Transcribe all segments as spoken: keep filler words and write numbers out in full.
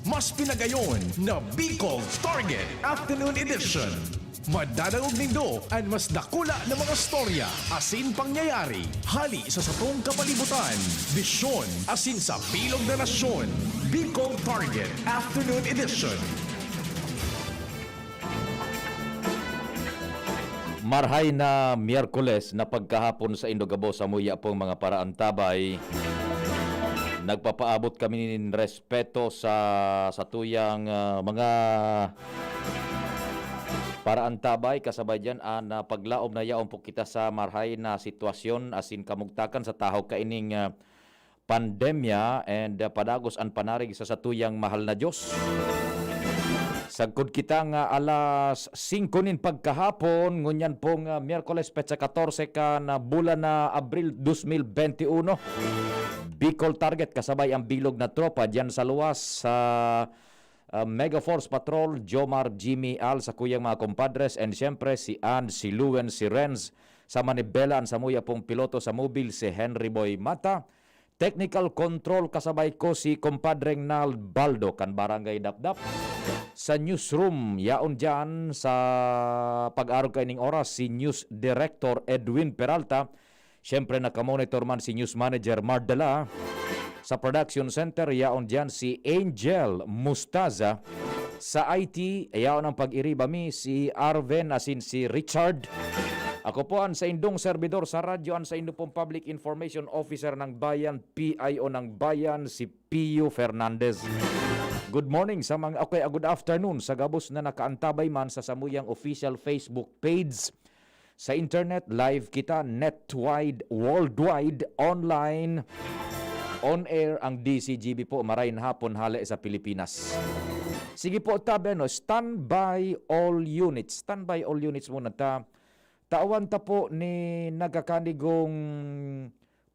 Mas pinagayon na Bicol Target Afternoon Edition. Madadangog nindo an mas dakula na mga storya asin pangyayari hali sa satong kapalibutan, bisyon asin sa bilog na nasyon. Bicol Target Afternoon Edition. Marhay na Miyerkules na pagkahapon saindo gabos, samuya pong mga paraantabay. Nagpapaabot kami nin respeto sa satuyang, ah, mga paraantabay, kasabay diyan an, ah, paglaom na yaon po kita sa marhay na sitwasyon asin kamugtakan sa tahaw kaining, ah, pandemya and, ah, padagos an panarig sa satuyang mahal na Dios. Sagkod kita nga alas singko nin pagkahapon, ngunyan pong, ah, Miyerkules, petsa katorse kan, ah, bulan na Abril dos mil bente uno. Bicol Target kasabay ang bilog na tropa diyan sa luwas sa, ah, Mega Force Patrol, Jomar, Jimmy, Al, sa kuyang mga compadres, and siyempre si Ann, si Luen, si Renz, sa manibela an samuya pong piloto sa mobil, si Henry Boy Mata. Technical control kasabay ko si Compadre Nald Baldo kan Barangay Dapdap. Sa newsroom, yaon diyan sa pag-arog kaining oras si News Director Edwin Peralta. Siyempre, nakamonitor man si News Manager Mardala. Sa production center, yaon diyan si Angel Mustaza. Sa I T, yaon ang pag-iriba mi, si Arven asin si Richard. Ako po an saindong serbidor sa radyo, an saindo pong Public Information Officer ng Bayan, P I O ng Bayan, si Pio Fernandez. Good morning sa mga, okay, ah, good afternoon sa gabos na nakaantabay man sa samuyang official Facebook page. Sa internet, live kita, netwide, worldwide, online, on air ang D C G B po, maray na hapon hale sa Pilipinas. Sige po, tabi, ano, standby all units. Standby all units muna ta. Tawan ta po ni nagkakanigong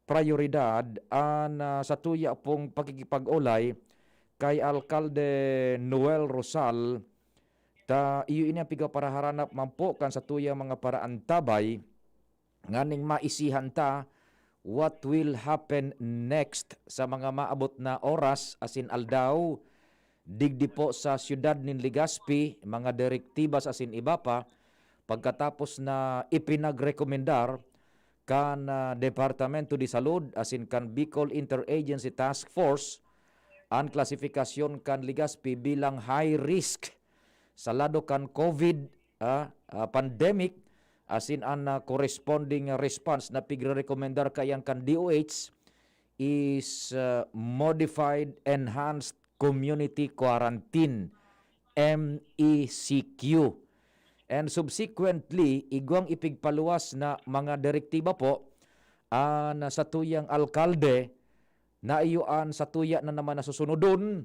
prioridad an, ah, satuya pong pakikipag-olay kay Alkalde Noel Rosal, ta iyo ini ang pigpaparaharanap man po kan satuyang mga paraantabay nganing maisihan ta what will happen next sa mga maabot na oras asin aldaw. Digdi po sa siyudad nin Legazpi, mga direktibas asin iba pa, pagkatapos na ipinagrekomendar kan, ah, Departamento de Salud asin kan Bicol Interagency Task Force an klasifikasyon kan Legazpi bilang high risk sa lado kan COVID, ah, ah, pandemic, asin an, ah, corresponding response na pigrerekomendar kaiyan kan D O H is, ah, Modified Enhanced Community Quarantine, M E C Q. And subsequently, igwang ipigpaluwas na mga direktiba po, ah, na satuyang alkalde, na iyo an satuya na naman na susunodon.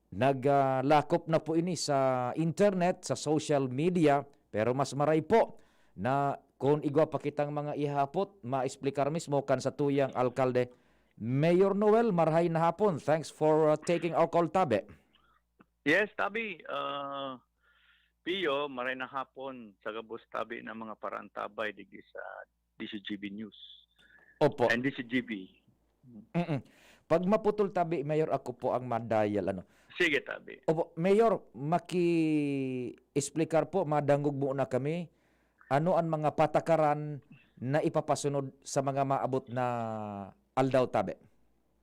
Nag, ah, lakop na po ini sa internet, sa social media, pero mas maray po na kun igwa pa kitang mga ihahapot, maexplikar mismo kan satuyang alkalde. Mayor Noel, marhay na hapon. Thanks for, ah, taking our call, tabi. Yes, tabi. Ah, Pio, maray na hapon sa gabos tabi ng mga paraantabay digdi sa D C G B News Opo. and D C G B. Mm-mm. Pag maputol tabi, Mayor, ako po ang madayal, ano. Sige, tabi. Opo, Mayor, maki-explicar po, madangog muna kami. Ano ang mga patakaran na ipapasunod sa mga maabot na aldaw, tabi?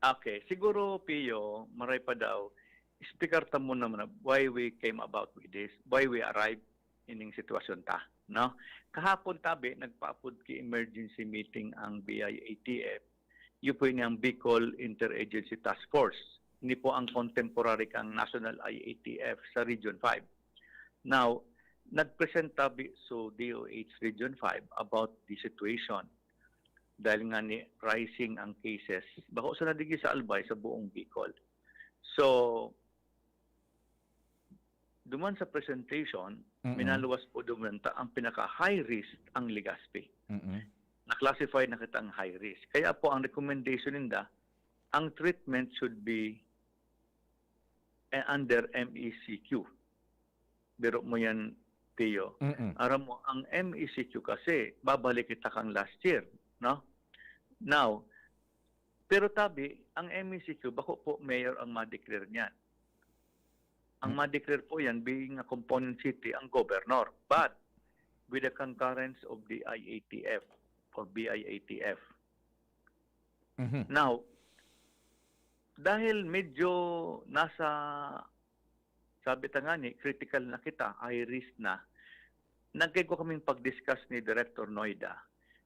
Okay, siguro, Pio, maray pa daw, explicar ta muna muna why we came about with this, why we arrived ining sitwasyon ta, no? Kahapon tabi, nagpaapod ki emergency meeting ang B I A T F, iyo po ini ang Bicol Interagency Task Force. Ini po ang contemporary kang National I A T F sa Region five. Now, nagpresent tabi so D O H Region five about the situation. Dahil nga ni rising ang cases, bako sa nadigi sa Albay, sa buong Bicol. So, duman sa presentation, Mm-mm. minaluwas po duman ta ang pinaka-high risk ang Legazpi. Mm-mm. Na-classify na kita ang high risk. Kaya po ang recommendation ninda, ang treatment should be, eh, under M E C Q. Biro mo yan, Pio. Mm-mm. Aram mo, ang M E C Q kasi, babalik kita kang last year, no? Now, pero tabi, ang M E C Q, bako po mayor ang ma-declare niyan. Ang ma-declare po yan, being a component city, ang governor. But with the concurrence of the I A T F or B I A T F. Mhm. Now, dahil medyo nasa, sabi ta nga ni, critical na kita, high risk na, nagkaigwa kaming pag-discuss ni Director Noida.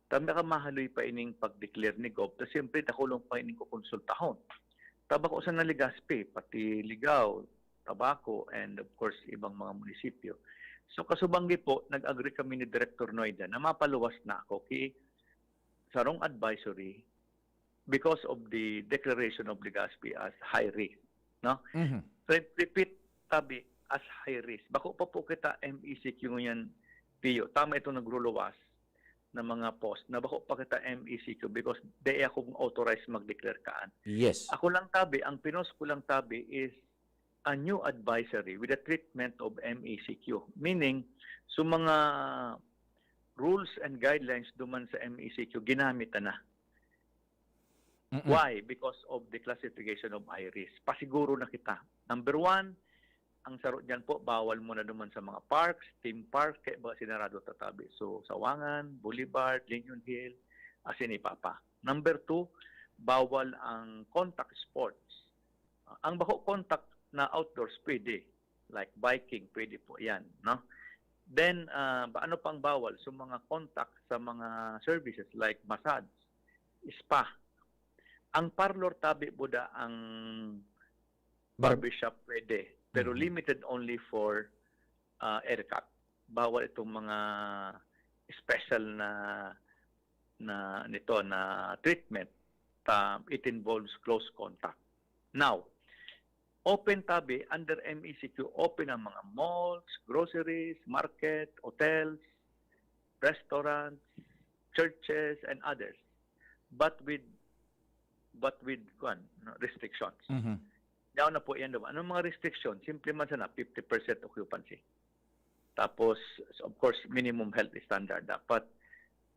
Tabi ka mahaloy pa ining pag-declare ni Gob, ta siyempre dakulong pa ining kukonsultahon. Ta bako sa Legazpi, pati Ligao, Tabaco, and of course, ibang mga munisipyo. So, kasubanggi po, nag-agree kami ni Director Noida na mapaluwas na ako ki sarong advisory because of the declaration of Legazpi as high risk, no? Mhm. Re-, repeat, tabi, as high risk. Bako pa po kita M E C Q ngunyan, Pio. Tama itong nagruluwas na mga post na bako pa kita M E C Q because di akong authorized mag-declare kaan. Yes. Ako lang tabi, ang pinost ko lang tabi is a new advisory with the treatment of M E C Q. Meaning, so mga rules and guidelines duman sa M E C Q, ginamit na na. Mm-mm. Why? Because of the classification of high risk. Pasiguro na kita. Number one, ang saro dyan po, bawal mo na duman sa mga parks, theme park, kaya ba sinarado tatabi. So, Sawangan, Boulevard, Union Hill, asin iba pa. Number two, bawal ang contact sports. Ah, ang bako contact na outdoors, pwede. Like biking, pwede po yan, no? Then, ah, ba, ano pang bawal? So, mga contact sa mga services like massage, spa. Ang parlor tabi buda ang Bar- barbershop pwede, pero Mhm. limited only for, ah, ERCOT. Bawal itong mga special na, na nito, na treatment. Ta, it involves close contact. Now, open tabi under M E C Q, open ang mga malls, groceries, market, hotels, restaurants, churches, and others. But with, but with, kuwan, no, restrictions. Mhm. Yaon na po yan, diba? Anong mga restriction? Simple man sana, fifty percent occupancy. Tapos, of course, minimum health standard. Dapat,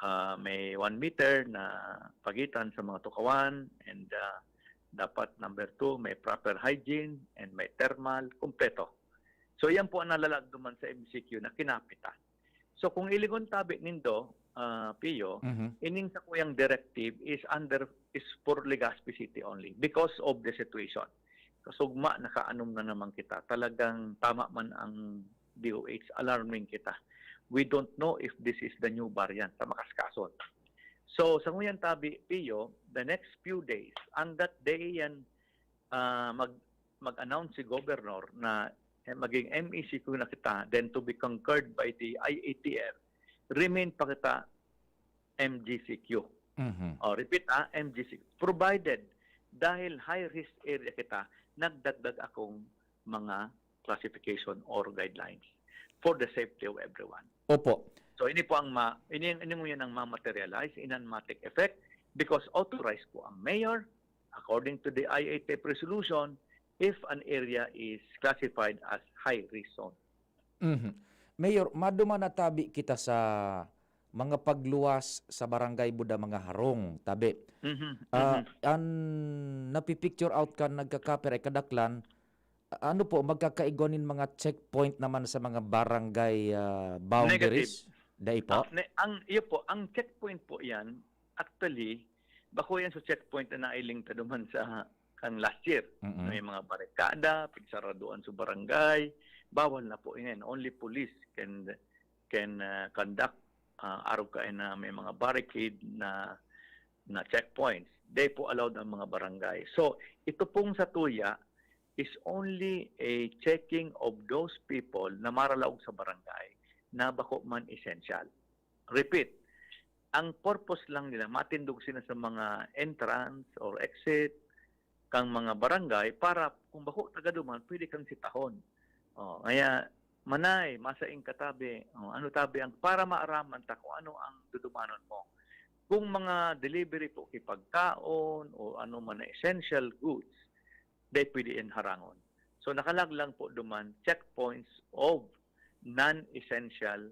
ah, may one meter na pagitan sa mga tukawan, and, ah, dapat, number two, may proper hygiene and may thermal, kumpleto. So, yan po ang nalalag duman sa M C Q na kinapita. So, kung ilingon tabi nindo, ah, Pio, Mhm. ining sakuyang directive is under, is for Legazpi City only because of the situation. Kasugma, nakaanom na naman kita. Talagang tama man ang D O H, alarming kita. We don't know if this is the new variant sa makaskason. So, sa nguyan tabi, Pio, the next few days, ang that day yan, ah, mag-, mag-announce si Governor na, eh, maging M E C Q na kita, then to be concurred by the I A T F, remain pa kita M G C Q. Mhm. Oh, repeat, ah, M G C Q. Provided, dahil high risk area kita, nagdagdag akong mga classification or guidelines for the safety of everyone. Opo. So, ini po ang ma-, ini, ini ngunyan ang ma-materialize, ini ang ma-take effect because authorized po ang mayor, according to the I A T F resolution, if an area is classified as high risk zone. Mhm. Mayor, maduman na tabi kita sa mga pagluwas sa barangay buda mga harong, tabi. Mhm, Ah, mhm. An napipicture out kan nagkakaper ay kadaklan, ano po, magkakaigwa nin mga checkpoint naman sa mga barangay, ah, boundaries? Negative. Dai po? Ah, ne-, ang, iyo po, ang checkpoint po yan, actually, bako yan sa checkpoint na nailing ta duman sa kan last year. Mm-mm. May mga barikada, pigsaraduan sa barangay, bawal na po yan. Only police can, can, ah, conduct, ah, arog kain na may mga barricade na, na checkpoints. Di po allowed ang mga barangay. So, ito pong sa tuya is only a checking of those people na maralaog sa barangay na bako man essential. Repeat, ang purpose lang nila, matindog sila sa mga entrance or exit kang mga barangay para kung bako taga duman, pwede kang sitahon. Oh, kaya, manay, masaing ka tabi. Oh, ano tabi ang, para maaraman ta kung ano ang dudumanon mo. Kung mga delivery po, kipagkaon o ano man na essential goods, di pwede yan harangon. So, nakalag lang po duman, checkpoints of non-essential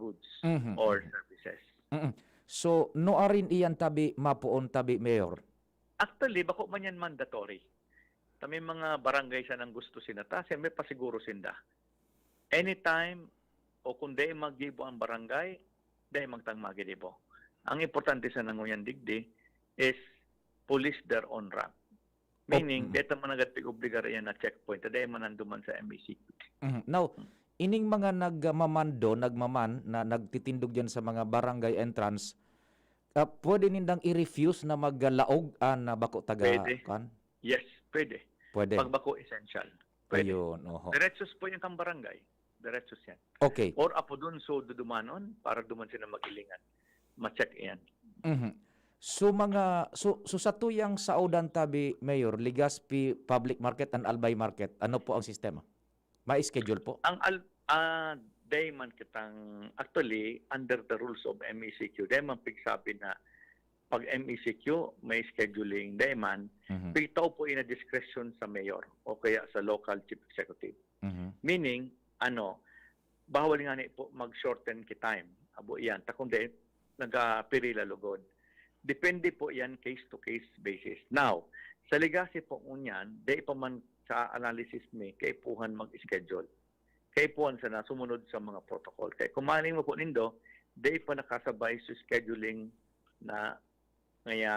goods Mhm, or mhm. services. Mm. So, nuarin iyan tabi, mapoon tabi, Mayor? Actually, bako man yan mandatory. Ta may mga barangay sanang gusto sinda ta, siyempre pasiguro sinda. Anytime o kung dai maggibo ang barangay, dai magtang magibo. Ang importante sana ngunyan digdi is police their own rank. Meaning, Mm. dai ta man agad pig-obligar iyan na checkpoint, ta dai man nanduman sa M E C Q. Mhm. Now, ining mga nagmamando, nagmaman, na nagtitindog diyan sa mga barangay entrance, ah, pwede nindang i-refuse na maglaog an, ah, bako taga, Pwede. Kan? Yes, pwede. Pwede. Pag bako essential. Pwede. Ayun, oho. Diretsos po yan kang barangay. Diretsos yan. Okay. Or apo dun, so dudumanon, para duman sila mag-ilingan. Ma-check yan. Mhm. So, mga, so, so sa tuyang saodan tabi, Mayor, Legazpi Public Market and Albay Market, ano po ang sistema? May schedule po? Ang al ah, dai man kitang, actually, under the rules of M E C Q, dai man pigsabi na pag M E C Q, may scheduling, dai man. Mhm. Pigtao po in a discretion sa mayor o kaya sa local chief executive. Mhm. Meaning, ano, bawal nga ni po mag-shorten ki time. Abo yan. Ta kung dai, nagapirila lugod. Depende po yan case-to-case basis. Now, sa Legazpi po ngunyan, dai pa man sa analysis mi, kaipuhan mag-schedule. Kaipuhan sana sumunod sa mga protocol. Kaya kung maning mo po nindo, dai pa nakasabay sa scheduling na ngaya,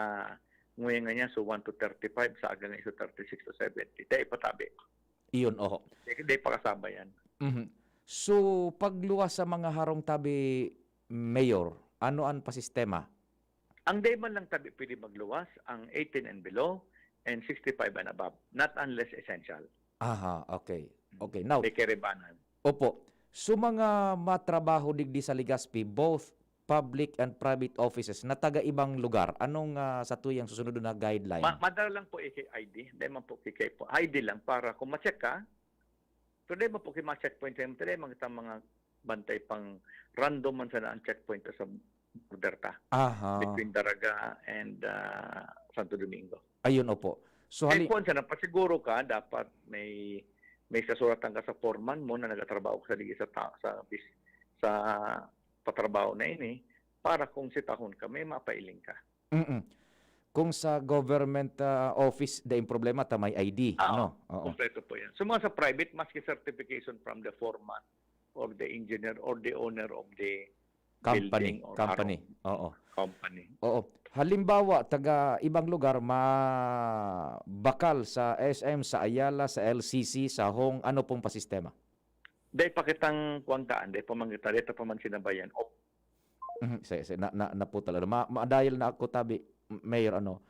nguya nga niya, so one to thirty-five, sa aga nga iso thirty-six to seventy. Dai pa tabi. Iyon, oho. Dai, dai pa kasabay yan. Mhm. So, pagluwas sa mga harong tabi, Mayor, ano an pasistema? Ang dai man lang tabi pwede magluwas, ang eighteen and below and sixty-five and above. Not unless essential. Aha, okay. Okay, now, May kiribanan. Opo. So, mga matrabaho digdi sa Legazpi, both public and private offices na taga ibang lugar, anong, ah, sa tuyang susunod na guideline? Ma madara lang po iki-I D. Dai man po kikay po. I D lang para kung ma-check ka, pero dai man po ki ma-checkpoint sa'yo, dai man kitang mga bantay pang random man sana ang checkpoint sa border ta. Aha. Between Daraga and, ah, Santo Domingo. Ayun, opo. So, Kaya hali- po, sana pasiguro ka, dapat may, may sasuratan ka sa foreman mo na nagatrabaho ka sa ligi sa, ta- sa, bis- sa patrabaho na ini, para kung sitahon ka, may mapailing ka. Mm-mm. Kung sa government, ah, office, daing problema, ta may I D, Ah, ano? Oo. Kompleto po yan. So, mga sa private, maski certification from the foreman or the engineer or the owner of the Company, building or company. harong Oo. company. Oo. Halimbawa, taga ibang lugar, mabakal sa S M, sa Ayala, sa L C C, sa Hong, ano pong pasistema? Dai pa kitang kuwangkaan, dai pa man kita, dai ta pa man sinabayan. O, Mhm, sige, sige, na, na, naputal, ano. Ma, ma-dial na ako, tabi, M-, Mayor, ano.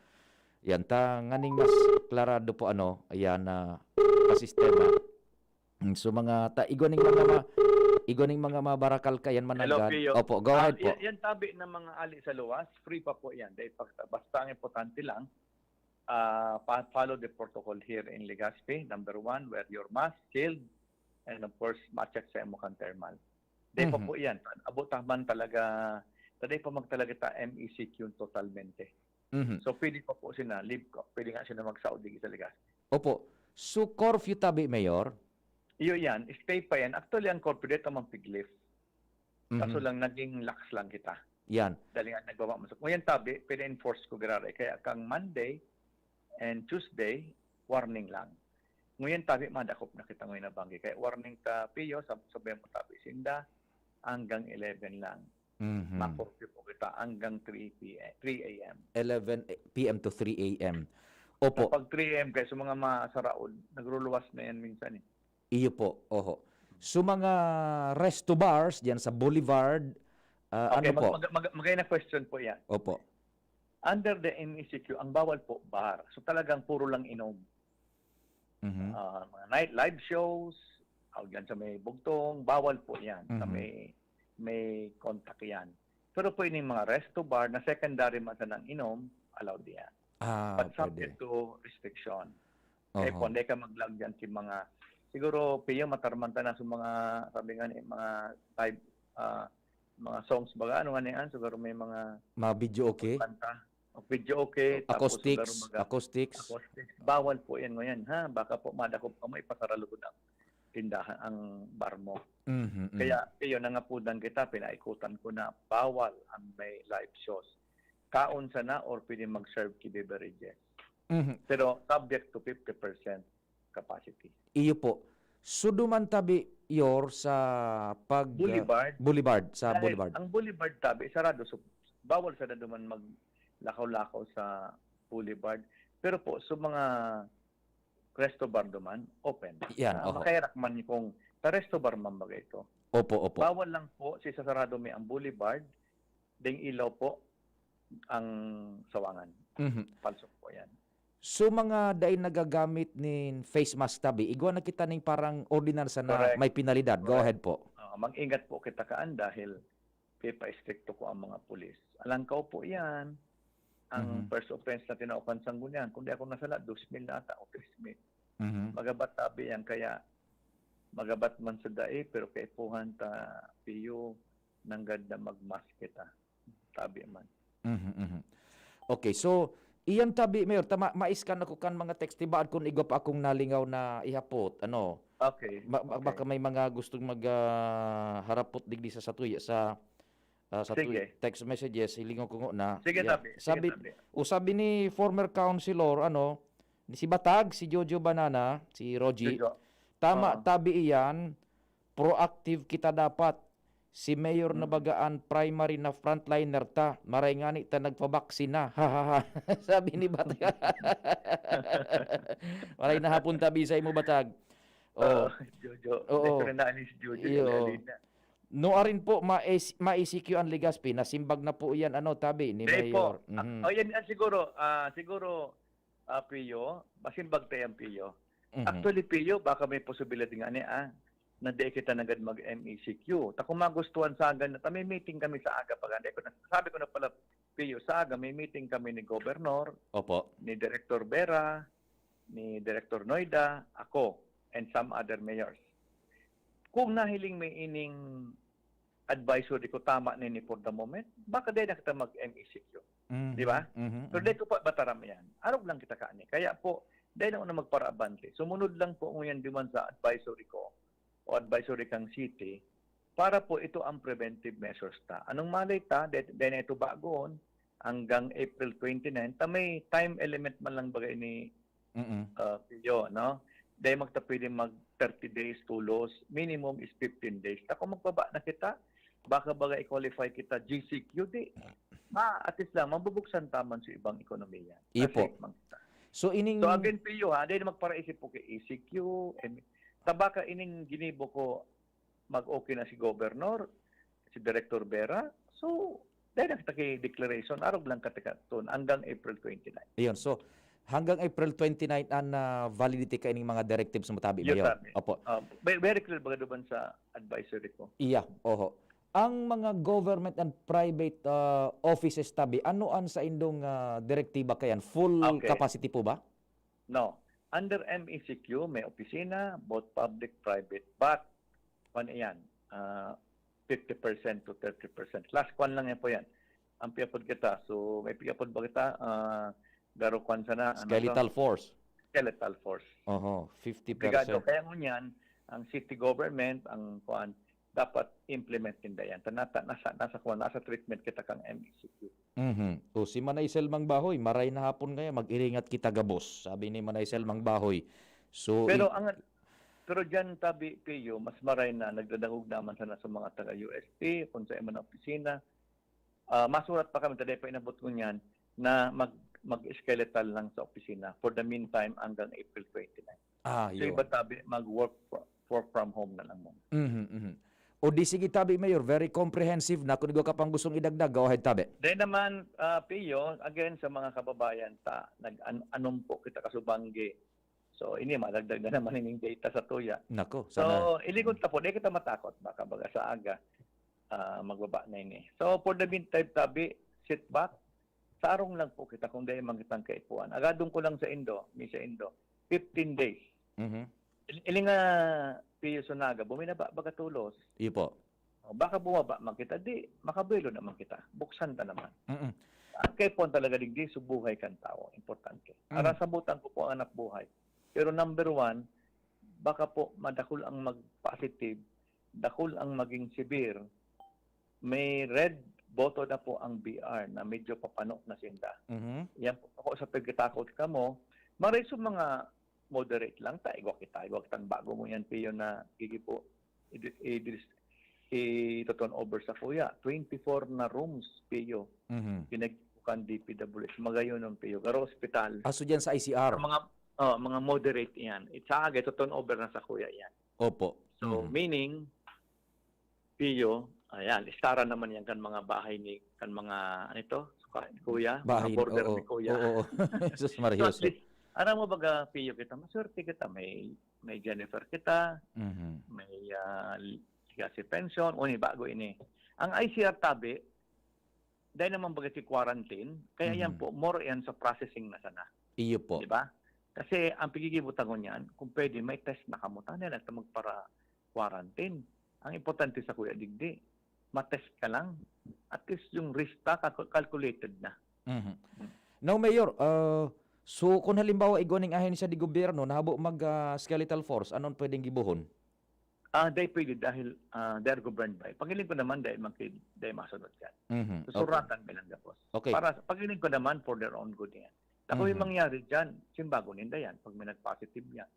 Yan, ta, nganing mas klarado po, ano, ayan, na pasistema. Mm, so, mga, ta, igwa ning mga ma, igwa ning mga mabarakal ka, yan, Hello, mananggad. Pio. Opo, go Ah, ahead po. Yan, yan tabi ng mga ali sa luwas, free pa po yan. Dai pa kita. Basta ang importante lang, ah, pa- follow the protocol here in Legazpi. Number one, wear your mask, shield, and of course, ma-check sa imo kan thermal. Dai pa Mhm. po yan. Abo ta man talaga, ta dai pa magtalaga ta M E C Q totalmente. Mhm. So, pwede pa po sila, leave ko. Pwede nga sila magsaod digi sa Legazpi. Opo. So, curfew tabi, Mayor? Iyo yan, stay pa yan. Actually, ang curfew dito man pig-lift. Kaso Mhm. lang, naging lax lang kita. Yan. Dahil nga, nagbaba mo. Ngayon tabi, pina-enforce ko giraray. Kaya kang Monday and Tuesday, warning lang. Ngayon tabi, madakop na kita ngayon na banggi. Kaya warning ta, Pio, sab sabihan mo tabi, sinda, hanggang eleven lang. Mhm. Ma-curfew po kita hanggang three P M, three A M. Eleven P M to three A M. Opo. Kapag three A M, kaya sa mga masaraod, nagruluwas na yan minsan eh. Iyo po. Oho. So, mga resto bars diyan sa Boulevard, ah, ano Okay, mag, po? mag, mag, magay na question po yan. Opo. Under the M E C Q, ang bawal po bar. So talagang puro lang inom. Mhm. Ah, mga night live shows, o dyan sa may bugtong, bawal po yan. Sa Mhm. may, may contact yan. Pero po yung mga resto bar na secondary man sa nang inom, allowed yan. Ah, But pwede. subject to restriction. Kaya Oho. po, hindi ka mag-vlog dyan si mga, siguro, Pio, matarmanta na sa mga, sabi nga ni, mga type, ah, mga songs baga, ano nga ni yan, siguro may mga Mga video okay? kanta. O video okay, tapos Acoustics, siguro baga, acoustics. acoustics. Bawal po yan ngayon, ha? Baka po madakop ka mo, ipasaralugod ang tindahan, ang bar mo. Mhm, mhm. Kaya, yun, nangapudan kita, pinaikutan ko na bawal ang may live shows. Kaon sana or pwede mag-serve ki beverages. Mhm. Pero subject to fifty percent capacity. Iyo po. So, duman tabi, Yor, sa pag... Boulevard. Boulevard, sa Dahil Boulevard. Ang Boulevard tabi, sarado. So, bawal sa duman maglakaw-lakaw sa Boulevard. Pero po, sa mga resto bar duman, open. Yan, Ah, oho. Makayarak man kung sa resto bar man bagay ito. Opo, opo. Bawal lang po, si sasarado may ang Boulevard, ding ilaw po, ang sawangan. Mhm. Palsok po yan. So, mga dai nagagamit nin face mask tabi, igwa na kita ning parang ordinansa na Correct. may penalidad. Go Correct. Ahead po. Ah, mag-ingat po kita kaan dahil pipa-estrikto ko ang mga pulis. Alangkaw po yan. Ang Mhm. first offense na tinaukan sa ngunyan, kung di ako nasala, dos mil na ata o tres mil. Mhm. Magabat tabi yan, kaya magabat man sa dai, pero kaipuhan ta, Pio, nanggad na mag-mask kita. Tabi man. Mhm, mhm. Okay, so, iyan tabi, Mayor, tama, maiskan ako kan mga text, tibaad kun igwa pa akong nalingaw na ihapot, ano, Okay. ma- ma- okay. Baka may mga gustong mag ah, harapot digdi sa satuya, sa ah, sa Sige. Text messages, hilingon ko na. Sige, Yeah. tabi. Sige, Sabi, tabi. O sabi ni former councilor, ano, ni si Batag, si Jojo Banana, si Roji, Jojo. tama, Oo. Tabi iyan, proactive kita dapat. Si Mayor na baga an primary na frontliner ta, maray ngani ta nagpabaksin na. Sabi ni Batag. Maray na hapon tabi sa imo, Batag. Oh. Oo, Jojo. Oo. Dito rin naalis si Jojo. Iyo. Yung Alina. No arin po, ma-, ma-E C Q an Legazpi. Nasimbag na po iyan, ano, tabi ni Hindi po. Mayor. Mhm. Oh, yan, yan siguro, ah, siguro, ah, Pio, masimbag tayo ang Pio. Mhm. Actually, Pio, baka may posibilidad nga ni, ah, na di kita nagad mag-M E C Q. Ta kung magustuhan sa aga, na, may meeting kami sa aga pag ko na, sabi ko na pala, Pio, sa aga, may meeting kami ni Governor, Opo. ni Director Vera, ni Director Noida, ako, and some other mayors. Kung nahiling may ining advisory ko, tama nini for the moment, baka dahil na kita mag-M E C Q. Mhm. Di ba? Mhm, Pero mhm. dahil ko pa mataram yan. Arog lang kita kaani. Kaya po, dahil ako na magparaabante. Sumunod lang po ngunyan duman sa advisory ko o advisory kang city para po ito ang preventive measures ta. Anong malay ta, dahil, dahil na ito bagoon, hanggang April twenty-nine, ta may time element man lang bagay ni Mm-mm. uh, Pio, no? Dahil magta pwede mag thirty days tulos, minimum is fifteen days. Ta kung magbaba na kita, baka baga i-qualify kita G C Q, di. Ma, at least lang, mabubuksan taman sa ibang ekonomiya. Iyo Kasi po. man kita. So, ining... So again, Pio, ha, dahil magparaisip po kay E C Q, em, ta baka ining ginibo ko, mag-okay na si Governor, si Director Vera. So, dahil na kita kay declaration, arog lang katika ton hanggang April twenty-nine. Iyon. So, hanggang April twenty-nine an ah, validity kaining mga directives mo tabi, Yes, Mayor. tabi. Opo. Uh, very, very clear baga duman sa advisory ko. Iya, oho. Ang mga government and private ah, offices tabi, ano an sa indong ah, direktiba kayan? Full Okay. capacity po ba? No. Under M E C Q, may opisina, both public, private, but, kwan iyan, ah, fifty percent to thirty percent. Last kwan lang yan po yan. Ang piyapod kita, so may piyapod ba kita, ah, garo kwan sana, ano to? Skeletal force. Skeletal force. Oho, Obligado. fifty percent. Kaya ngunyan, ang city government, ang kwan, dapat implement ninda yan. Ta-, nata-, nasa, nasa, kwan, nasa treatment kita kang M E C Q. Mhm. O, si Manay Selmang Bahoy, maray na hapon ngayon, mag-iringat kita gabos, sabi ni Manay Selmang Bahoy. So, Pero i- ang pero diyan tabi Pio, mas maray na nagdadangog naman sana sa mga taga U S T, kung sa mga opisina. Ah, masurat pa kami, taday pa inabot ko niyan, na mag, mag-skeletal lang sa opisina for the meantime hanggang April twenty-nine. ah, So yun. Iba tabi, mag-work fro- work from home na lang muna. Mhm, mhm. O di sige tabi, Mayor, very comprehensive na. Kung igwa ka pang gustong idagdag, go ahead tabi. Then naman, ah, Pio, again, sa mga kababayan ta, nag-an- anumpo kita kasubanggi. So, ini, madagdag na naman ining data sa tuya. Nako, So, sana. Iligon ta po, di kita matakot, baka baga sa aga, ah, magbaba na ini. So, for the meantime, tabi, sit back, sarong lang po kita kung dahil man kitang kaipuan. Agadon ko lang sa Indo, mi sa Indo, fifteen days. Mhm. Il- Ilinga, Pio Sunaga, buminaba baga tulos. Iyo po. O, baka bumaba man kita, di, makabuelo naman kita. Buksan ta naman. Mm-mm. Ang kaipuan talaga digdi, so buhay kan tao, importante. Mm. Ara sabutan ko po ang anak buhay. Pero number one, baka po madakul ang mag-positive, dakul ang maging severe. May red button na po ang B R na medyo papano na sinda. Mhm. Yan po, ako sa pagkatakot kamo, Maray sa mga moderate lang ta, igwa kita, igwa kitang bago mo yan, Pio, na gigibo. I-, i-, i-turn over sa kuya. Twenty-four na rooms, Pio. Mhm. Pinagbukan D P W H. Magayon ng Pio. Garo ospital. Aso dyan sa I C R? Ang mga, oh, mga moderate yan. It's agay, turn over na sa kuya yan. Opo. So, Mhm. meaning, Pio, ayan, istara naman yan kan mga bahay ni, kan mga, ano ito, suka ni Kuya, mga Bahay, border oo. ni Kuya. Oo, oo. Jesus Maria So, at Jose. least, aram mo baga, Pio, kita, maswerte kita, may, may Jennifer kita, Mhm. may, ah, legacy pension, o ni bago ini. Ang I C R tabi, dahil naman baga si quarantine, kaya yan Mhm. po, more yan sa processing na sana. Iyo po. Di ba? Kasi ang pigigibutangon niyan, kung pwede, may test na kamo, tanay lang ta magpara-quarantine. Ang importante sa kuya digdi, matest ka lang. At least yung risk ta, calcu-, calculated na. Mhm. Now, Mayor, ah, so kung halimbawa, igwa ning ahensya di gobyerno, nahabo mag, ah, skeletal force, anon pwedeng gibohon? Ah, dai pwede dahil, ah, they are governed by. Paghiling ko naman, dai magki-, dai masunod yan. Mhm, okay. Susuratan ka lang gabos. Okay. Para, paghiling ko naman, for their own good yan. Ako yung Mhm. mangyari dyan, simbago ninda yan, pag may nag-positive yan.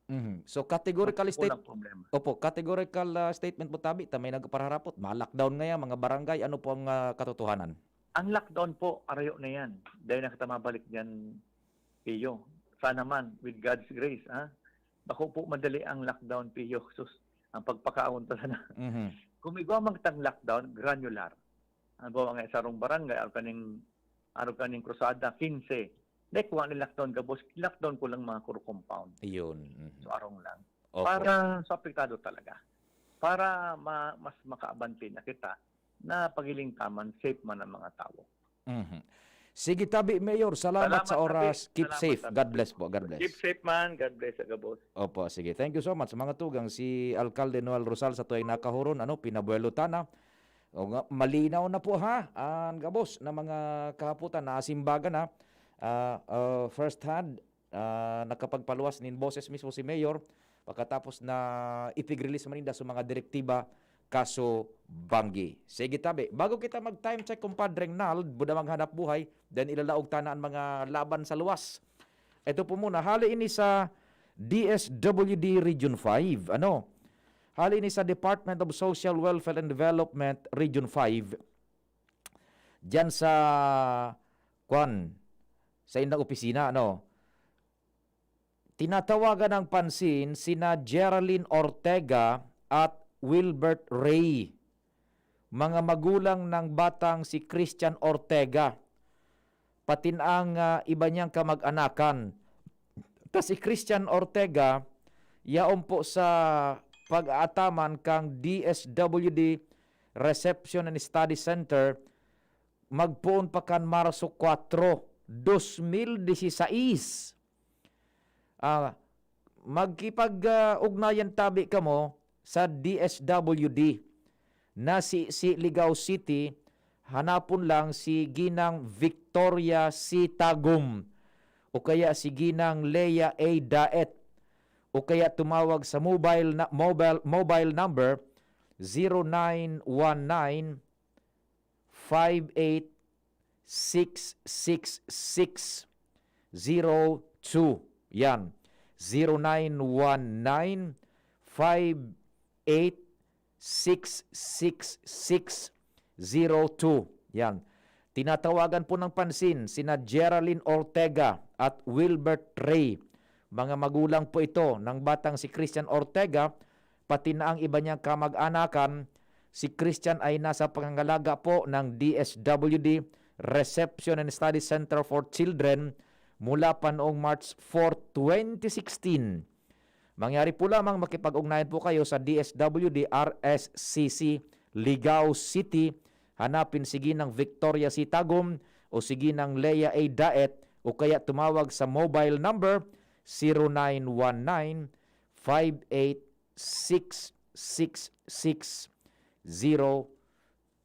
Mhm. So, categorically Mas state-, kulang problema. Opo, categorical, ah, statement po tabi, ta may nagpaharapot, ma-lockdown ngayan, mga barangay, ano po ang, ah, katotohanan? Ang lockdown po, arayo na yan. Dahil na kita mabalik dyan, Pio. Sana man, with God's grace, ha? Bako po madali ang lockdown, Pio. Sus, ang pagpakaon talaga. Mhm. Kung igwa man kitang lockdown, granular. Halimbawa nga, sa sarong barangay, araw kaning, araw kaning Cruzada, quince. Dai ko nga ni-lockdown gabos, lockdown ko lang mga kuro compound. Iyon, mhm. So, arong lang. Opo. Para sa apektado talaga. Para ma-, mas makaabante na kita na paghiling ta man, safe man ang mga tawo. Mhm. Sige tabi, Mayor. Salamat Salamat sa tabi. oras. Keep Salamat safe. tabi. God bless po. God bless. Keep safe man. God bless sa gabos. Opo, sige. Thank you so much, mga tugang. Si Alkalde Noel Rosal sa tuwing nakahuron, ano, pinabuelo ta na. O nga, malinaw na po, ha, ang gabos na mga kahapotan na asimbagan, ha. Ah, ah, first hand, ah, nakapagpaluwas nin boses mismo si Mayor pagkatapos na ipig-release man ninda sa mga direktiba kaso banggi. Sige tabi, bago kita mag-time check, kumpadreng Nald, buda maghanap buhay, then ilalaog ta na ang mga laban sa luwas. Ito po muna, hali ini sa D S W D Region five, ano? Hali ini sa Department of Social Welfare and Development Region five. Diyan sa, kwan, sa indang opisina, ano? Tinatawagan ng pansin sina Geraldine Ortega at Wilbert Ray, mga magulang ng batang si Christian Ortega, pati na ang, ah, iba niyang kamag-anakan. Ta si Christian Ortega, yaon po sa pag-aataman kang D S W D Reception and Study Center, magpoon pa kan Marso kwatro, dos mil disisais. Ah, magkipag, ah, ugnayan tabi kamo sa D S W D na si, si Ligao City, hanapon lang si Ginang Victoria C. Tagum o kaya si Ginang Lea A. Daet o kaya tumawag sa mobile na, mobile, mobile number zero nine one nine, five eight six six six zero two. Yan. Zero nine one nine, five eight six six six zero two. Yan. Tinatawagan po ng pansin sina Geraldine Ortega at Wilbert Ray. Mga magulang po ito ng batang si Christian Ortega, pati na ang iba niyang kamag-anakan. Si Christian ay nasa pangangalaga po ng D S W D Reception and Study Center for Children mula pa noong March four, twenty sixteen. Mangyari po lamang, makipag-ugnayan po kayo sa D S W D R S C C Ligao City. Hanapin si Ginang Victoria C. Tagum o si Ginang Lea A. Daet o kaya tumawag sa mobile number zero nine one nine, five eight six six six zero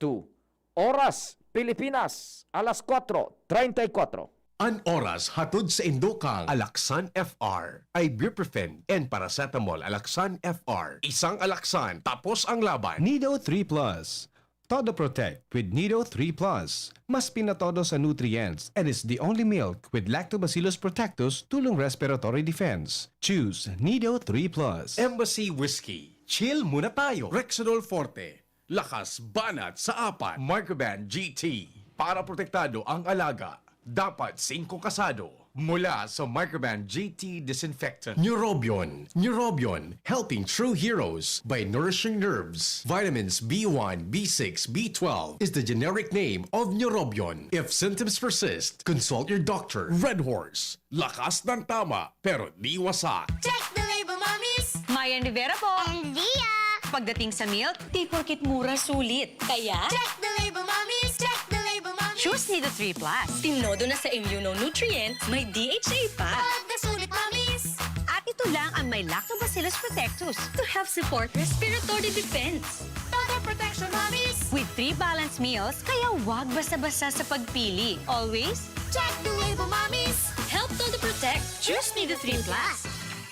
two. Oras, Pilipinas, alas kwatro treinta y cuatro. An oras hatod saindo kan Alaxan F R, ibuprofen and paracetamol. Alaxan F R, isang Alaxan, tapos ang laban. Nido three plus, Todo Protect with Nido three plus. Mas pinatodo sa nutrients and is the only milk with Lactobacillus protectus tulong respiratory defense. Choose Nido three plus. Embassy Whiskey. Chill muna tayo. Rexidol Forte. Lakas banat sa apat. Microban G T. Para protektado ang alaga, dapat singko kasado. Mula sa Microban G T Disinfectant. Neurobion. Neurobion, helping true heroes by nourishing nerves. Vitamins B one, B six, B twelve is the generic name of Neurobion. If symptoms persist, consult your doctor. Red Horse. Lakas ng tama, pero di wasak. Check the label, mommies! Mayan Rivera po! And Dia! Pagdating sa milk, di porkit mura, sulit. Kaya, check the label, mommies! Check the label, mommies! Choose Nido three plus. Tinodo na sa immunonutrient, may D H A pa. Pag nasulit, mommies! At ito lang ang may Lactobacillus protectus to help support respiratory defense. Total protection, mommies! With three balanced meals, kaya wag basta-basta sa pagpili. Always, check the label, mommies! Help Todo Protect. Choose Nido three plus.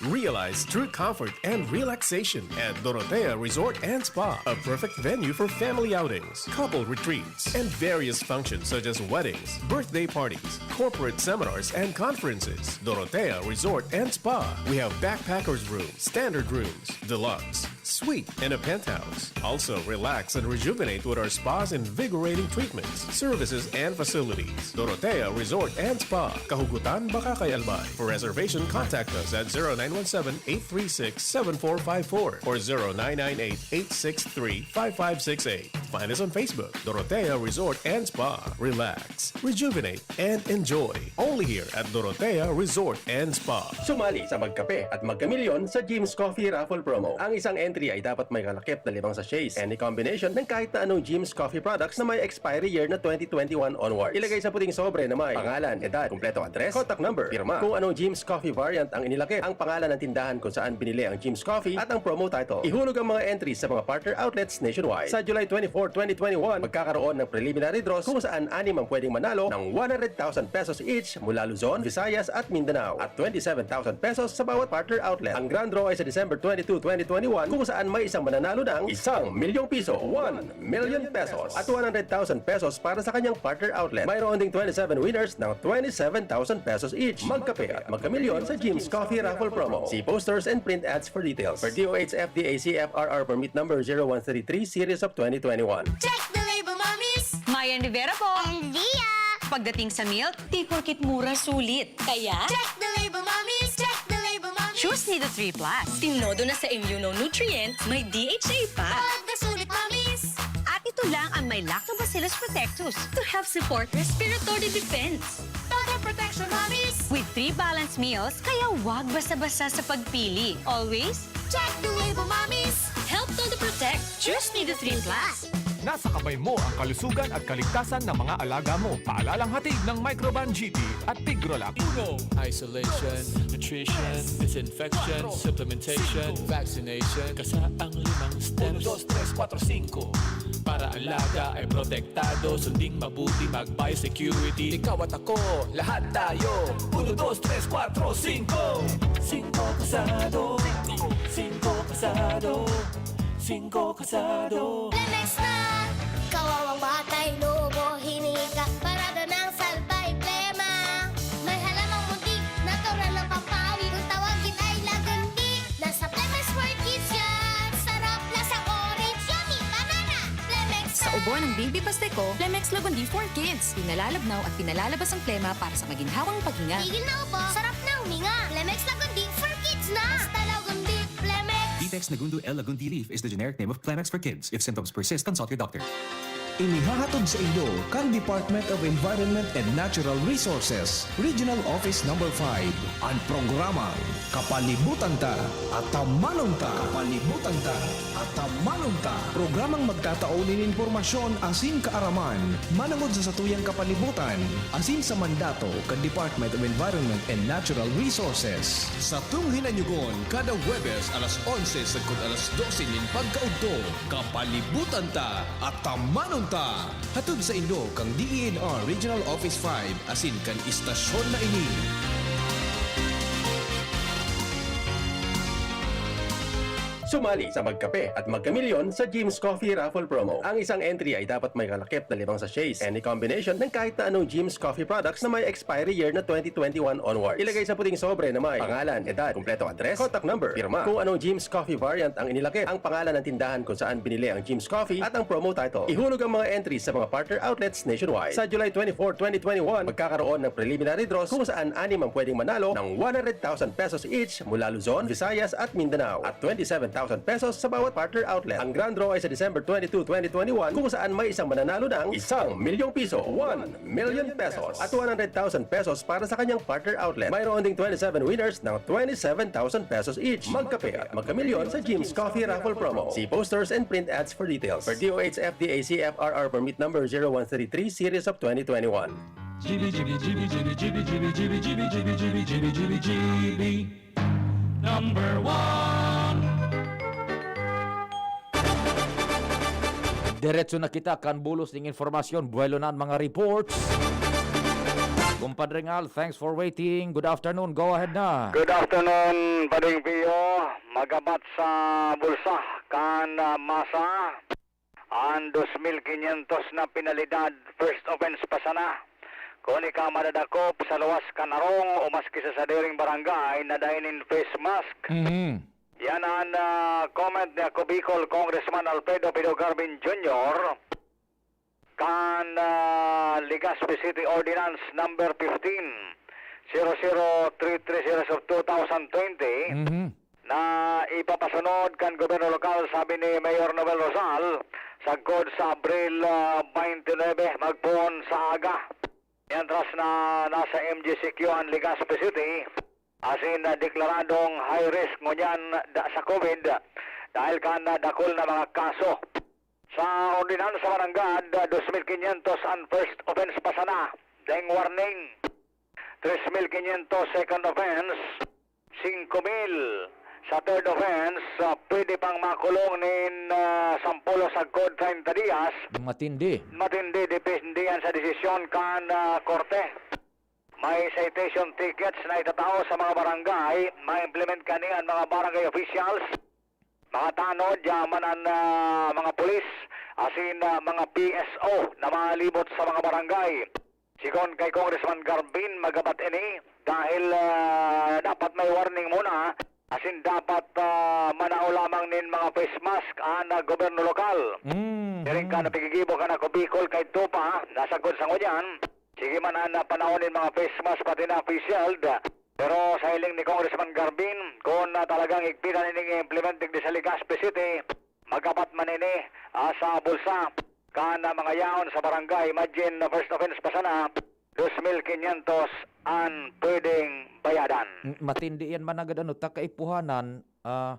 Realize true comfort and relaxation at Dorotea Resort and Spa, a perfect venue for family outings, couple retreats, and various functions such as weddings, birthday parties, corporate seminars, and conferences. Dorotea Resort and Spa. We have backpackers room, standard rooms, deluxe, suite, and a penthouse. Also, relax and rejuvenate with our spa's invigorating treatments, services, and facilities. Dorotea Resort and Spa, Kahugutan, Bacacay, Albay. For reservation, contact us at zero nine one seven, eight three six, seven four five four or zero nine nine eight, eight six three, five five six eight. Find us on Facebook, Dorotea Resort and Spa. Relax, rejuvenate, and enjoy. Only here at Dorotea Resort and Spa. Sumali sa Magkape at Magkamilyon sa Jim's Coffee Raffle Promo. Ang isang entry ay dapat may kalakip na limang sachets. Any combination ng kahit na anong Jim's Coffee products na may expiry year na twenty twenty-one onwards. Ilagay sa puting sobre na may pangalan, edad, kumpletong address, contact number, pirma. Kung anong Jim's Coffee variant ang inilakip, ang pangalan ng tindahan kung saan binili ang Jim's Coffee at ang promo title. Ihulog ang mga entries sa mga partner outlets nationwide. Sa July twenty-four, twenty twenty-one, magkakaroon ng preliminary draws kung saan anim ang pwedeng manalo ng one hundred thousand pesos each mula Luzon, Visayas at Mindanao at twenty-seven thousand pesos sa bawat partner outlet. Ang grand draw ay sa December twenty-two, twenty twenty-one, kung saan may isang mananalo ng isang milyong piso, one million pesos, at one hundred thousand pesos para sa kanyang partner outlet. Mayroon ding twenty-seven winners ng twenty-seven thousand pesos each. Magkape at magkamilyon sa Jim's Coffee Raffle Promo. See posters and print ads for details. Per D O H F D A C F R R Permit Number zero one three three Series of twenty twenty-one. Check the label, mommies! Mayan Rivera po! And Dia! Pagdating sa milk, di porkit mura, sulit. Kaya, check the label, mommies! Check the label, mommies! Choose Nido three plus. Tinodo na sa immunonutrient, may D H A pa. Pag nasulit, mommies! At ito lang ang may Lactobacillus protectus to help support respiratory defense. Total protection, mommies! With three balanced meals, kaya wag basta-basta sa pagpili. Always, check the label, mommies! Help Todo Protect. Choose Nido three plus. Nasa kamay mo ang kalusugan at kaligtasan ng mga alaga mo. Paalalang hatid ng Microban G T at Tigrolab. Uno, isolation, nutrition, disinfection, supplementation, vaccination. Kasa ang limang steps. Uno, dos, tres, kuwatro, singko. Para alaga ay protektado, sunding mabuti, mag-biosecurity. Ikaw at ako, lahat tayo. Uno, dos, tres, kuwatro, singko. Singko kasado. Singko kasado. Singko kasado. Lemex na! Kawawang batay, lobo, hinika, parada ng salbay, plema. May halamang muntik, natural na pampawi. Kung tawagin ay lagandi, nasa Lemex for Kids yan. Sarap, lasang orange, yummy, banana. Lemex na! Sa ubo ng baby Pasteco, Lemex Lagundi for Kids. Pinalalabnaw at pinalalabas ang plema para sa maginhawang paghinga. Tigil na ubo, sarap na huminga. Lemex Lagundi for Kids na! Basta Lagundi, Lemex! Vitex Nagundo L Lagundi Leaf is the generic name of Clemex for Kids. If symptoms persist, consult your doctor. Inihahatod sa inyo kan Department of Environment and Natural Resources, Regional Office Number five, an programang Kapalibutan Ta, Atamanon Ta. Kapalibutan Ta, Atamanon Ta. Programang magtatao nin impormasyon asin kaaraman manongod sa satuyang kapalibutan asin sa mandato kan Department of Environment and Natural Resources. Satong hinanyugon kada Huwebes alas onse sagkod alas dose nin pagkaudto. Kapalibutan Ta, Atamanon Ta! Hatod sa inyo kan D E N R Regional Office five asin kan istasyon na ini. Sumali sa Magkape at Magkamilyon sa Jim's Coffee Raffle Promo. Ang isang entry ay dapat may kalakip na limang sachets, any combination ng kahit na anong Jim's Coffee products na may expiry year na twenty twenty-one onward. Ilagay sa puting sobre na may pangalan, edad, kumpletong address, contact number, pirma. Kung anong Jim's Coffee variant ang inilakip, ang pangalan ng tindahan kung saan binili ang Jim's Coffee at ang promo title. Ihulog ang mga entries sa mga partner outlets nationwide. Sa July twenty-four, twenty twenty-one, magkakaroon ng preliminary draws kung saan anim ang pwedeng manalo ng one hundred thousand pesos each mula Luzon, Visayas at Mindanao at twenty-seven thousand pesos sa bawat partner outlet. Ang grand draw ay sa December twenty-two, twenty twenty-one, kung saan may isang mananalo ng isang milyong piso, one million pesos, at one hundred thousand pesos para sa kanyang partner outlet. Mayroon ding twenty-seven winners ng twenty-seven thousand pesos each. Magkape at magkamilyon sa Jim's Coffee Raffle Promo. See posters and print ads for details. Per D O H F D A C F R R permit number zero one three three series of twenty twenty-one. G B, G B, G B, G B, G B, G B, G B, G B, G B, G B, G B, G B, G B. Number one. Diretso na kita kan bulos ning informasyon, buwelo na an mga reports. Kumpadre Ngal, thanks for waiting. Good afternoon. Go ahead na. Good afternoon, Padre Pio. Magabat sa bulsa kan, ah, masa an dos mil kinyentos na penalidad, first offense pa sana. Kun ika madadakop sa luwas kan harong o maski sa sadiring barangay na dai nin face mask. Mhm. Yan an, ah, comment ni Ako Bicol Congressman Alfredo Pido Garvin Junior kan, ah, Legazpi City Ordinance number fifteen, zero zero three three series of two thousand twenty, Mhm. na ipapasunod kan gobyerno lokal, sabi ni Mayor Noel Rosal, sagkod sa Abril, ah, twenty-nine, magpoon sa aga. Mientras na nasa M G C Q an Legazpi City, asin na deklaradong high risk ngunyan da sa COVID dahil kan dakul na mga kaso. Sa ordinansa barangay, dos mil kinyentos an first offense pa sana, daing warning. Tres mil kinyentos second offense, singko mil. Sa third offense, ah, pwede pang makulong nin, ah, sampulo sagkod treinta dias. Matindi. Matindi, depende yan sa desisyon kan, ah, korte. May citation tickets na itatao sa mga barangay. Ma-implement kani an mga barangay officials, mga tanod, yaman an, ah, mga pulis, asin, ah, mga P S O na malibot sa mga barangay. Sigon kay Congressman Garvin, magabat ini dahil, ah, dapat may warning muna, asin dapat, ah, manao lamang nin mga face mask an, ah, gobyerno lokal. Mm, Siring ka mm. na pigigibo kan Ako Bicol kay Tupa, nasagkod sa ngunyan. Sige man an, ah, panahon nin mga face mask pati na face shield. Pero sa hiling ni Congressman Garvin, kung, ah, talagang higpitan ining i-implement digdi sa Legazpi City, magabat man ini, ah, sa bulsa kan, ah, mga yaon sa barangay. Imagine, ah, first offense pa sana, dos mil kinyentos an pwedeng bayadan. Mm, matindi yan, managad, ano, ta kaipuhanan, ah,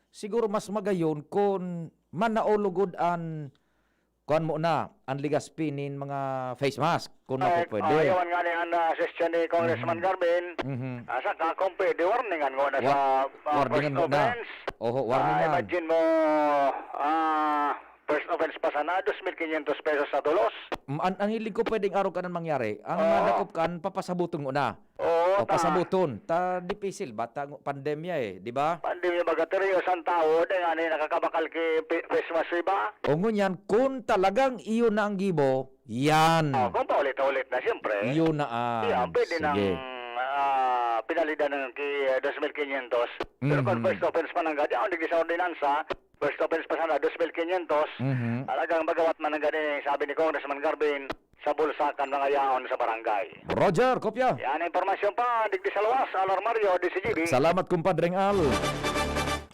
siguro mas magayon kun manao lugod an, kuwan mo na, an Legazpi nin mga face mask, kun Ay, mapupwede. Ayawan nga ni an, ah, suggestion ni Congressman Mhm. Garvin. Mhm. Ah, saka kung pwede, warningan ngona Wa-, sa, ah, warningan first ngona. Offense. Oho, Ah, warningan. Imagine mo, ah, first offense pa sana, dos mil kinyentos pesos sa tulos. Mm, an, an hiling ko pwedeng arog kanan mangyari. Ang Oo. madakop kan, papasabuton ngona. Oo, O, ta- pasabuton. Ta, dipisil, bata, pandemya eh, di ba? Pandemya, baga, seryoso an tawo, dai ngani nakakabakal ki pi-, face mask iba. O ngunyan, kun talagang iyo na ang gibo, yan. Oh, kung paulit-ulit na, siyempre. Iyo na an. Yan, pwede Sige. nang, ah, penalidad ng ki-, dos mil kinyentos. Pero kung Mhm. first offense pa nanggad, yan, digdi sa ordinansa, first offense pa sana, dos mil kinyentos. Mhm. Talagang magabat man nanggad, eh, sabi ni Congressman Garvin, sa bulsa kan mga yaon sa barangay. Roger, kopya. Yan ang impormasyon pa, digdi sa luwas, Al Armario, D C G B. Salamat, kumpadreng Al.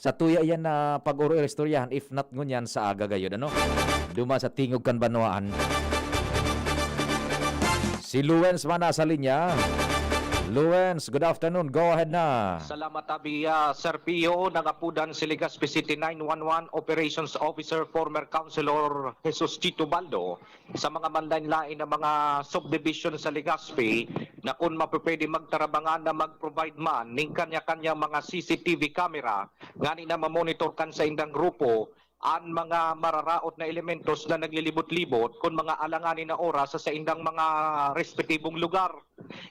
Sa tuya yan na pag-oro-istoryahan, if not ngunyan sa aga gayod, ano? Duma sa tingog kan banwaan. Si Luens man nasa linya. Luens, good afternoon. Go ahead na. Salamat, Abi. Ah, Sir Pio, nangapudan si Legazpi City nine one one Operations Officer, former Councilor Jesus Chito Baldo, sa mga manlain-lain na mga subdivision sa Legazpi na kun mapupwede magtarabangan na mag-provide man ning kanya-kanyang mga C C T V camera ngani na mamonitor kan saindang grupo an mga mararaot na elementos na naglilibot-libot kun mga alanganin na oras sa saindang mga respetibong lugar.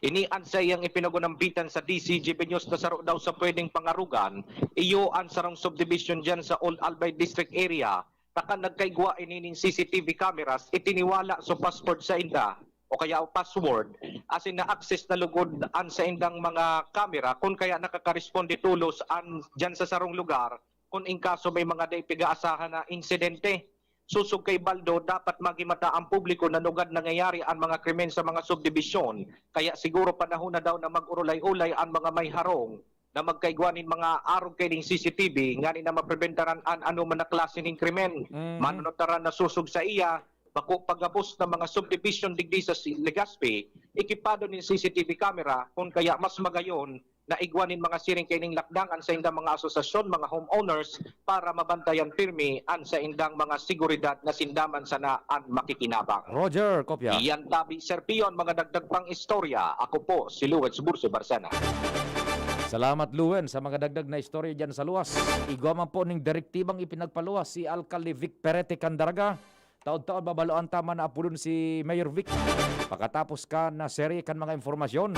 Ini an saiyang ipinagunambitan sa D C G B News na saro daw sa pwedeng pangarugan, iyo an sarong subdivision diyan sa Old Albay District Area, ta kan nagkaigwa ini nin C C T V cameras, itiniwala sa password sainda o kaya password, asin na-access na lugod an saindang mga kamera, kun kaya nakakaresponde tolos an diyan sa sarong lugar, kun in kaso may mga dai pigaasahan na insidente. Sosog kay Baldo, dapat magimata ang publiko na nugad nangyayari an mga krimen sa mga subdibisyon, kaya siguro panahon na daw na mag-urulay-ulay an mga may harong na magkaigwa nin mga arog kaining C C T V nganing na mapribentaran an anoman na klase nin krimen. Mhm. Manunutaran na sosog saiya, bako pa gabos na mga subdivision digdi sa si-, Legazpi, ekipado nin C C T V camera, kun kaya mas magayon na igwa nin mga siring kaining lakdang an saindang mga asosasyon, mga homeowners, para mabantayan pirmi an saindang mga seguridad na sinda man sana an makikinabang. Roger, kopya. Iyan tabi, Sir Pion, mga dagdag pang istorya. Ako po, si Luwet Burso Barcena. Salamat, Luen, sa mga dagdag na istorya diyan sa luwas. Igwa man po ning direktibang ipinagpaluwas si Alkalde Vic Perete Candaraga. Taod-taod, babaloan ta man na apodon si Mayor Vic. Pakatapos kan na serye kan mga impormasyon,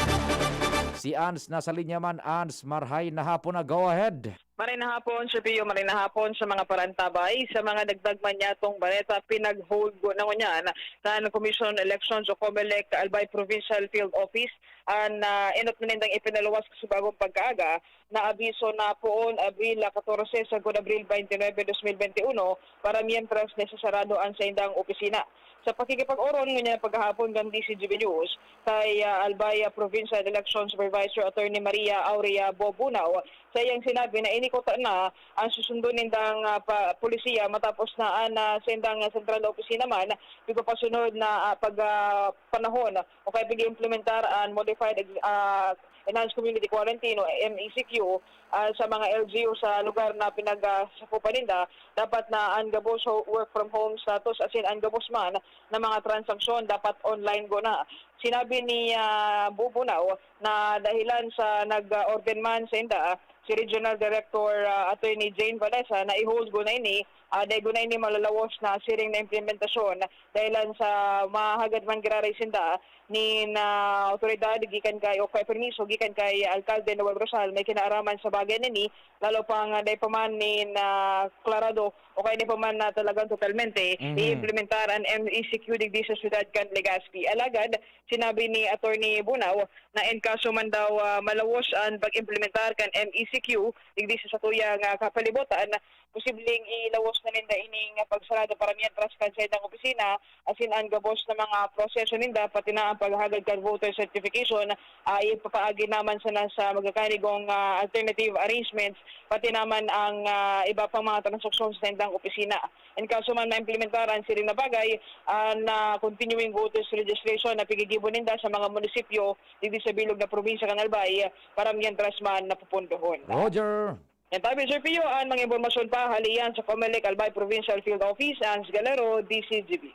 si Ans nasa linya man. Ans, marhay na hapon na, go ahead. Maray na hapon, Sir Pio, maray na hapon sa mga parantabay. Sa mga dagdag man niyatong bareta, pinag-hold na ngunyan kan Commission on Elections o COMELEC Albay Provincial Field Office an, ah, enot na nindang ipinaluwas sa bagong pagkaaga na abiso na poon Abril katorse sagkod Abril twenty-nine, twenty twenty-one, para mientras na isasarado an saindang opisina. Sa pakikipag-oron ngunyan paghahapon kan D C G B News kay, ah, Albay, ah, Provincial Election Supervisor Attorney Maria Aurea Bobunao, sa iyang sinabi na inikot na ang susundon nindang, ah, pa-, polisiya matapos na an, ah, saindang, ah, sentral na opisina man pigpapasunod na, ah, pag, ah, panahon o kaya pag-iimplementar an modified ex-, ah, enhanced community quarantine o M E C Q, ah, sa mga L G U sa lugar na pinag, ah, sakupan ninda. Dapat na an gabos ho-, work from home status asin an gabos man na mga transaksyon dapat online guna. Sinabi ni, ah, Bubunao na dahilan sa nag-order man sainda, si Regional Director, ah, Attorney Jane Vanessa, na i-hold guna ini, ah, dai guna ini malalawos na siring na implementasyon dahilan sa mahagad man giraray sinda nin, ah, awtoridad gikan kay, o kay permiso gikan kay Alkalde Noel Rosal may kinaaraman sa bagay na ini, lalo pang, ah, dai pa man nin, ah, klarado o kaya dai pa man na talagang totalmente Mhm. i-implementar an M E C Q digdi sa siyudad kan Legazpi. Alagad, sinabi ni Attorney Bunao na in kaso man daw, ah, malawos an pag-implementar kan M E C Q digdi sa satuyang, ah, kapalibutan, posibleng ilawos na ninda ining pagsarado para mientras kan saindang opisina, asin an gabos na mga proseso ninda, pati na ang paghahagad kan voter certification, ah, ipapaagi naman sana sa magkakanigong, ah, alternative arrangements, pati naman ang, ah, iba pang mga transaksyon sa saindang opisina. In kaso man maimplementar an siring na bagay, ah, na continuing voters registration na pigigibo ninda sa mga munisipyo digdi sa bilog na probinsya kan Albay, para mientras man napupundohon. Roger. Yan tabi, Sir Pio, ang mga impormasyon pa, hali yan sa COMELEC Albay Provincial Field Office, Ans Galero, D C G B.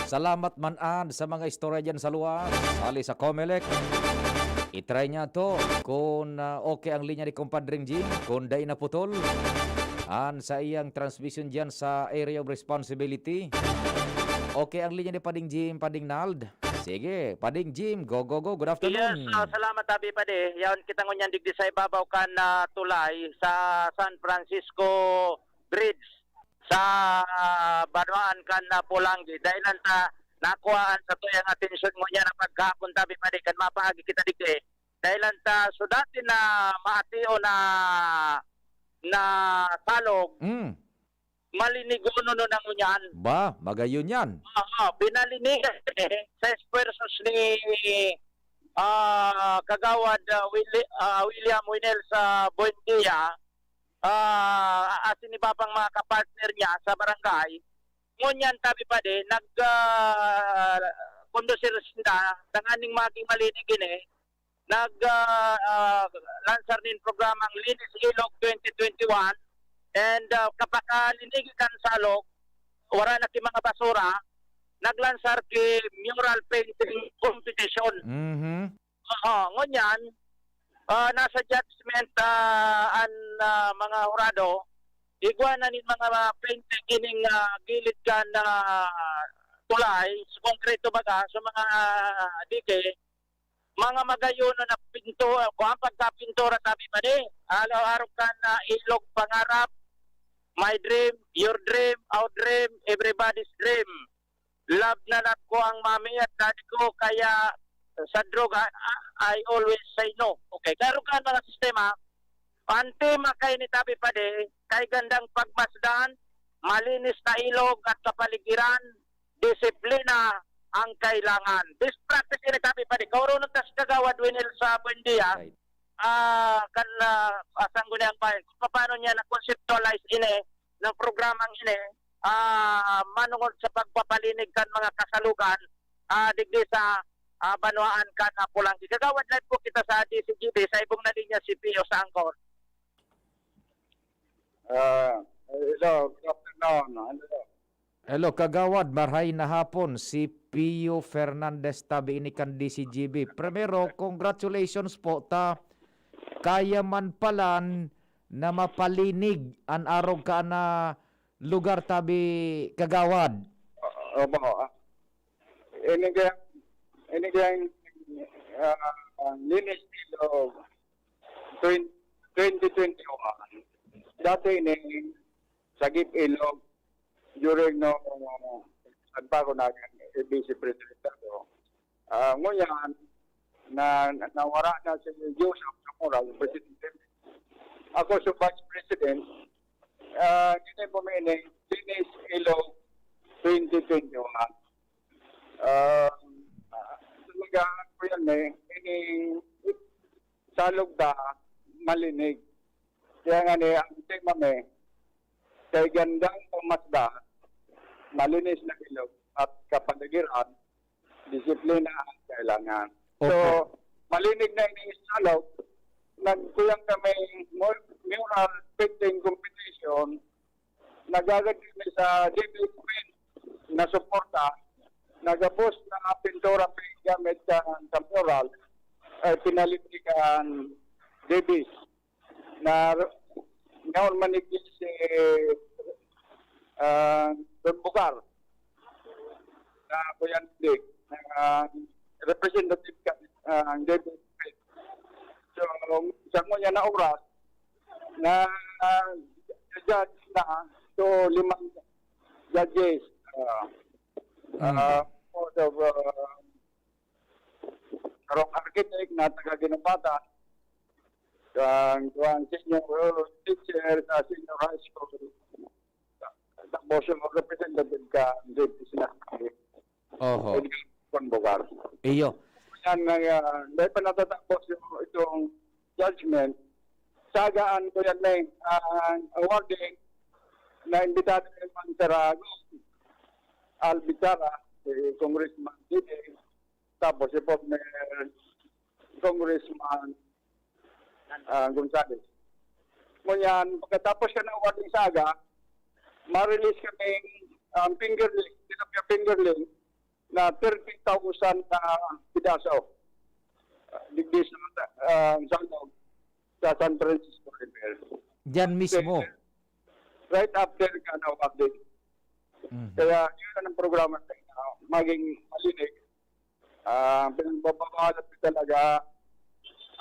Salamat man an sa mga istorya dyan sa luwas. Hali sa COMELEC. I-try niya to. Kung, ah, okay ang linya ni Compadring Jim, kung dai naputol, an sa iyang transmission dyan sa area of responsibility. Okay ang linya ni Pading Jim, Pading Nald. Sige, Pading Jim, go, go, go. Good afternoon. Yes, ah, salamat, Abi Padi. Yaon kita ngunyan digdi sa ibabaw kan, ah, tulay sa San Francisco Bridge sa, ah, banwaan kan, ah, Polangui. Dahilan ta nakuhaan sa tuyang atensyon ngunyan na paghapon, Abi Padi, kan mapaagi kita digdi. Dahilan ta, so dati na maatio na, na salog, Mm. malinigonon na ngunyan. Ba, magayon yan. Oo, binalinigan eh, sa esfuerzos ni, ah, Kagawad, ah, Willi-, ah, William Winel sa Buendia, ah, asin iba pang mga kapartner niya sa barangay. Ngunyan, tabi pa di, nag, ah, kondusir sinda, tanganing maging malinig ini, nag, ah, ah, lansar nin programang Linis Ilog twenty twenty-one, and, ah, kapakalinigi kan salog, wara na ki mga basura, naglansar ki mural painting competition. Mhm. Oo, ngunyan, ah, nasa judgment, ah, an, ah, mga hurado, igwa na nin mga painting ining, ah, gilid kan, ah, tulay, sa konkreto baga, sa mga, ah, dike, mga magayon na pinto, kuwan, pagkapintura tabi man eh. Araw-araw kan, ah, ilog pangarap, my dream, your dream, our dream, everybody's dream. Love na love ko ang mami at daddy ko, kaya sa droga, I, I always say no. Okay, klaro ka mga sistema, ang tema kay ni Tabi Padi, kay gandang pagmasdan, malinis na ilog at kapaligiran, disiplina ang kailangan. Best practice ini Tabi Padi. Kauro nagtas kagawad Winel sa Buendia. Right. Ah, kan, ah, ah, Sangguniang Bayan, kung paano niya na-conceptualize ini, ng programang ini, ah, manungod sa pagpapalinig kan mga kasalugan, ah, digdi sa, ah, banwaan kan, ah, Pulanggi. Kagawad, live po kita sa D C G B, sa ibong na linya si Pio sa Angkor. Ah, hello, good afternoon. Hello. Hello, Kagawad. Marhay na hapon. Si Pio Fernandez tabi ini kan D C G B. Primero, congratulations po ta kaya man palan na mapalinig an arog ka na lugar tabi, Kagawad. Opo. Ah, ini kaya, ini kaya, ah, linis ilog twenty, twenty twenty-one. Dati ini, sagip ilog, during no, nagbago na, A B C President ako. Ah, ngunyan, na, na, nawara na si Joseph Zamora, yung presidente. Ako sa vice president, ah, yun yung pumili, Dennis Ilog twenty twenty-one. Ah, ah, talaga, ano ko yan eh, ini, salog ta, malinig. Kaya nga ni, ang tema ni, kay gandang pamasda, malinis na ilog at kapaligiran, disiplina ang kailangan. So, Opo. Malinig na ini sa salog, nagkuyang kami mu-, mural painting competition, nagagad kami sa D B S Print na suporta, nagabos na pintura pa yung gamit sa, sa mural, ay pinalit ni kan Davis. Na, naon man ni si, ah, Don Bugar. Na Kuya Andy, na representative ka, ah, ang Davis. So, sa ngunyan na oras, na, ah, judge na, so, limang judges, ah, Mm. Ah, board of, ah, karong architect na taga Ginobata, ang, ang senior teacher sa senior high school, tapos yung representative ka, J P Sinabi, Oho. Edgar Conbogar. Iyo. Yan, ah, dahil pa natatapos yung, itong judgment, sagaan ko yan na eh, ah, ang awarding na imbitado yung Sarago, Albi Sara, si Congressman Didi, tapos si former Congressman, ah, Gonzales. Ngunyan, pagkatapos ka ng awarding saga, ma-release kaming, um, fingerling, tilapia fingerling, na thirty thousand na pidaso. Ah, digdi sa, ah, Sangog, sa San Francisco River. Diyan mismo. Right after ka na update. Mhm. Kaya yun ang programa na maging malinig. Ah, pinagbabawalan ko talaga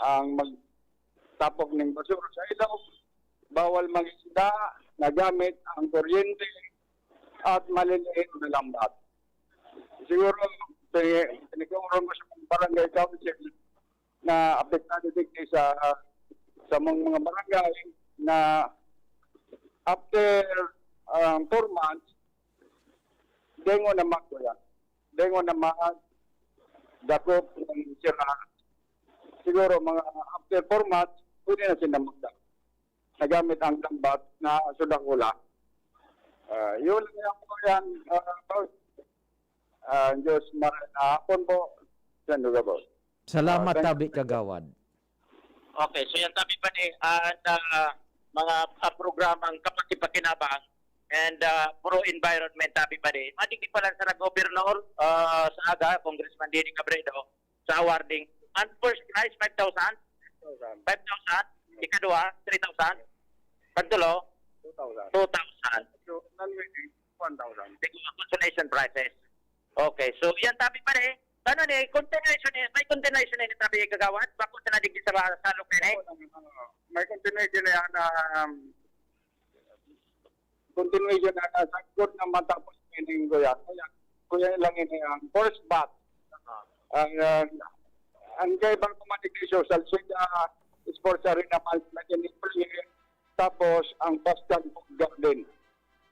ang magtapok ng basura sa ilog. Bawal mag-isda na gamit ang kuryente at maliliit na lambat. Siguro, pini-, pinag-uurong ko sa mga barangay council na apektado digdi sa, sa mga, mga barangay na after, um, four months, dengo na magkuya. Dengo na magdakop ng sira. Siguro, mga after four months, pwede na sila magdakop. Nagamit ang lambat na sudakula. Ah, yun lang yan po yan, ah, boss. Ah, Diyos, maray na hapon po. Diyan, lugar po. Salamat, Ah, thank tabi, you. Kagawad. Okay, so yan, tabi pa ni, ah, na mga, ah, programang kapatipakinabang and, ah, pro-environment, tabi pa ni. Madigdi pa lang sa nag-governor, ah, sa aga, Congressman Dini Cabredo, sa awarding. Ang first prize, five thousand? Five thousand. Ikaduha, three thousand. Pagtulo, Two thousand. So, nang one thousand. Consolation prizes. Okay, so yan tabi pa eh. Ano ni, continuation eh, may continuation eh, tabi kagawad, bakit na digdi sa ba-, sa lupa eh? May continuation na yan, um, continuation na, na sa good na matapos meaning ko yan. Kaya, kuya lang yun ang first bat. Ang, uh, ang kay Bangko Matigay Social Shed, uh, Sports Arena, Mount Latin, tapos ang Pascal Garden.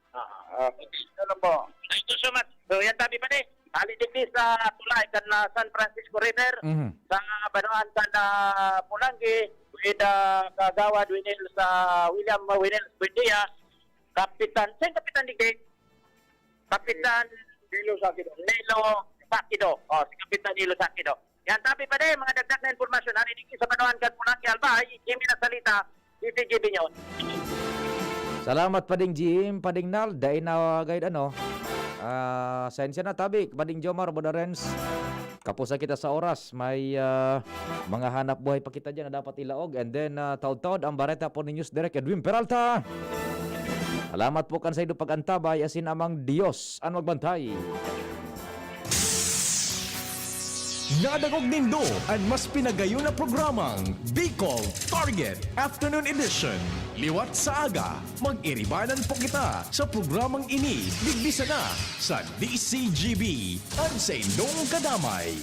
Ah, ano po? Thank you so much. So, yan tabi pa ni. Hali digdi sa tulay kan, ah, San Francisco River, Mhm. sa banwaan kan, ah, Pulangi, with, ah, Kagawad Winel sa William Winel Buendia, Kapitan, saan Kapitan digdi? Kapitan Nilo Sakido. Nilo Sakido. Oh, si Kapitan Nilo Sakido. Yan, tabi pa din, mga dagdag na impormasyon. Hali digdi sa banwaan kan Pulangi, Albay, Jimmy Nasalita, D C G B News. Salamat, Pading Jim, Pading Nal, dai na gayud ano. Ah, sensya na, tabi, Pading Jomar, Bodarens. Kapusa kita sa oras, may, ah, mga hanap buhay pa kita dyan na dapat ilaog. And then, ah, taod-taod ang bareta po ni News Direk Edwin Peralta. Salamat po kan saindo pag-antabay, asin Amang Dios an magbantay. Nadangog nindo an mas pinagayon na programang Bicol Target Afternoon Edition. Liwat sa aga, mag-iribanan po kita sa programang ini, digdi sana sa D C G B, an saindong kadamay.